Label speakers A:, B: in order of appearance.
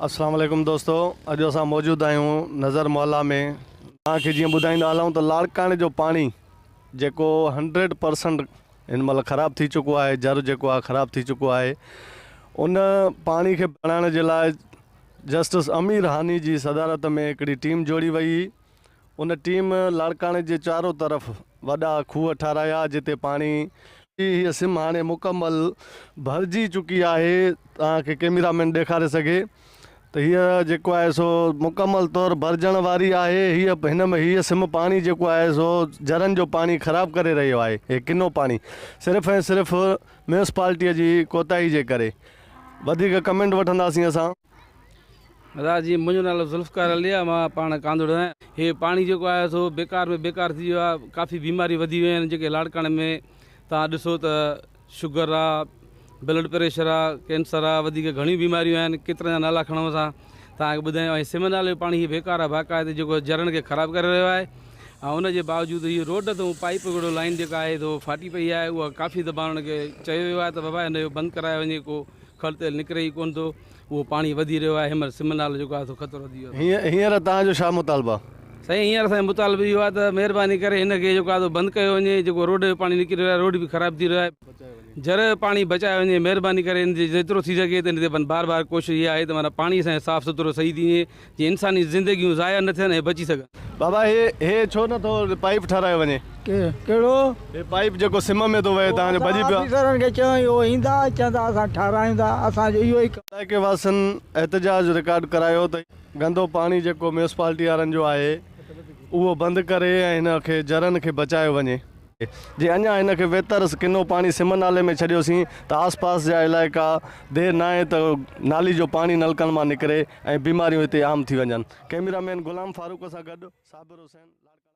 A: السلام عليڪم دوستو اڄ اسان موجود آهيون نظر محلا ۾ توهان کي جيئن ٻڌائيندا هلون ته لاڙڪاڻي جو پاڻي جيڪو هنڊريڊ پرسنٽ هن مهل خراب ٿي چڪو آهي جر جيڪو آهي خراب ٿي چڪو آهي ان پاڻي کي بڻائڻ جي لاء جسٽس امير هاني جي صدارت ۾ هڪڙي ٽيم جوڙي وئي ان ٽيم لاڙڪاڻي جي چارو طرف وڏا کوهه ٺارايا جتي پاڻي. هيء سم هاڻي مڪمل ڀرجي چڪي آهي توهان کي ڪيميرا مين ڏيکاري سگهي ته هيء جيڪو آهي سو مڪمل طور ڀرجڻ واري آهي هيء هن ۾ هيء سم پاڻي جيڪو آهي سو جرن جو پاڻي خراب ڪري رهيو آهي هي ڪنو پاڻي صرف ۽ صرف ميونسپالٽيء جي ڪوتاهي جي ڪري وڌيڪ ڪمينٽ وٺنداسين اسان.
B: ادا جي منهنجو نالو ذوالفقار علي آهي مان پاڻ ڪانڌڙو آهيان هي پاڻي جيڪو آهي سو بيڪار ۾ بيڪار ٿي ويو آهي ڪافي بيماريون وڌي ويون آهن جيڪي لاڙڪاڻي ۾ توهان ڏسو ته شگر آهي بلڊ پريشر آهي ڪينسر آهي وڌيڪ گهڻيون بيماريون آهن ڪيترن جا نالا کڻون اسان توهان کي ٻڌايون ۽ سم نالي جو پاڻي هي بيڪار آهي باقاعدي جيڪو جرن کي خراب ڪري رهيو آهي ۽ ان جي باوجود هي روڊ تي پائپ هڪڙو لائن جيڪا آهي سو ڦاٽي پئي آهي اها ڪافي دفعا انهن کي چيو ويو آهي ته بابا هن جو بند ڪرايو وڃي ڪو کڙ تيل نڪري ئي ڪونه ٿو، اهو پاڻي وڌي رهيو آهي، هن مهل سم نالو جيڪو آهي سو خطرو وڌي ويو آهي.
A: هينئر توهان جو ڇا مطالبو آهي؟
B: سائين هينئر اسان جو مطالبو اهو آهي ته مهرباني ڪري هن کي جيڪو آهي سو بند ڪيو وڃي، جيڪو روڊ جو پاڻي نڪري رهيو آهي روڊ به خراب ٿي رهيو آهي، جر جو پاڻي بچايو وڃي، مهرباني ڪري ان تي جيترو ٿي سگهي ته ان تي بار بار ڪوشش اها آهي ته معنيٰ پاڻي اسان جو صاف سٿرو صحيح ٿي وڃي، جيئن انساني زندگيون ضايع نه ٿين ۽ بچي سگهن.
A: بابا هي هي ڇو نه ٿو پائيپ ٺهرايو وڃي.
C: ڪهڙو؟
A: هي پائيپ جيڪو سم ۾ ٿو وهي توهان جو ڀڄي پيو آهي.
C: آفيسرن کي چيو اهو ايندا چوندا اسان ٺهرايون ٿا اسان جو اهو ئي ڪم.
A: علائقي واسين احتجاج رڪارڊ ڪرايو ته گندو پاڻي جيڪو ميونسپالٽي وارن جو آهي اهو بند ڪري ۽ هن کي جرن کي بچايو وڃي. جي اڃا هن کي ويتر ڪنو پاڻي سم نالي ۾ ڇڏيوسين ته آس پاس جا علائقا دير ناهي ته نالي جو پاڻي نلڪن مان نڪري ۽ بيماريون هتي عام ٿي وڃن. ڪئميرا مين غلام فاروق سان گڏ صابر حسين لاڙڪاڻو.